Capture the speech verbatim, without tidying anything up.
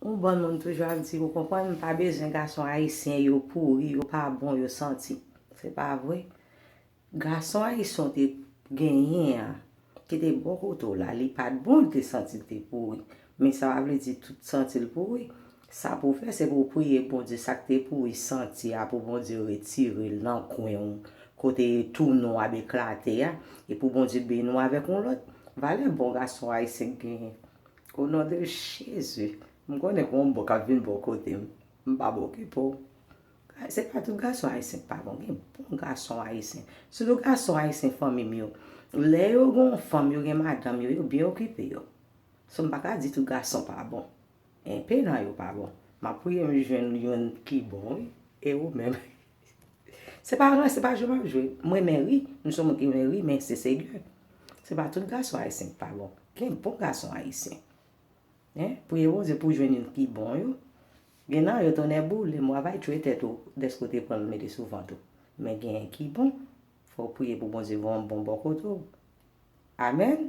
Yon bann moun toujou ap di, ou konprann, m pa bezwen gason ayisyen, yo pouri, yo pa bon, yo santi. Se pa vre. Gason ayisyen w te genyen an, ki te bò kote w la, li pa t bon, li te santi l te pouri. Men sa pa vle di tout santi l pouri. Sa pou w fè, se pou w priye Bondye, sa k te pouri santi a, pou Bondye retire l nan kwen w, kote tou nou ap eklate a, e pou Bondye beni w avèk yon lòt. Valè bon gason ayisyen k genyen. O non de Jezi, m konnen gen yon bò k ap vin bò kote m. M p ap okipe w. Se pa tout gason ayisyen k pa bon, gen bon gason ayisyen. Sitou gason ayisyen fanmi m yo. Lè yo gen yon fanm, yo gen madanm yo, yo byen okipe yo. So m pa ka di tout gason pa bon. Enpe nan yo pa bon. M ap priye m jwenn youn ki bon, wi. E ou menm? Se pa, se pa jwe m ap jwe. M renmen ri. M se yon moun ki renmen ri, men se serye. Se pa tout gason ayisyen ki pa bon. Gen bon gason ayisyen. Hein? Priye Bondye pou jwenn youn ki bon, yo. Gen nan yo tonnè boule, m travay tchwe tèt ou, dèske w te pran l mete sou vant ou. Men gen ki bon, fò w priye pou Bondye voye yon bon bò kote w. Amèn.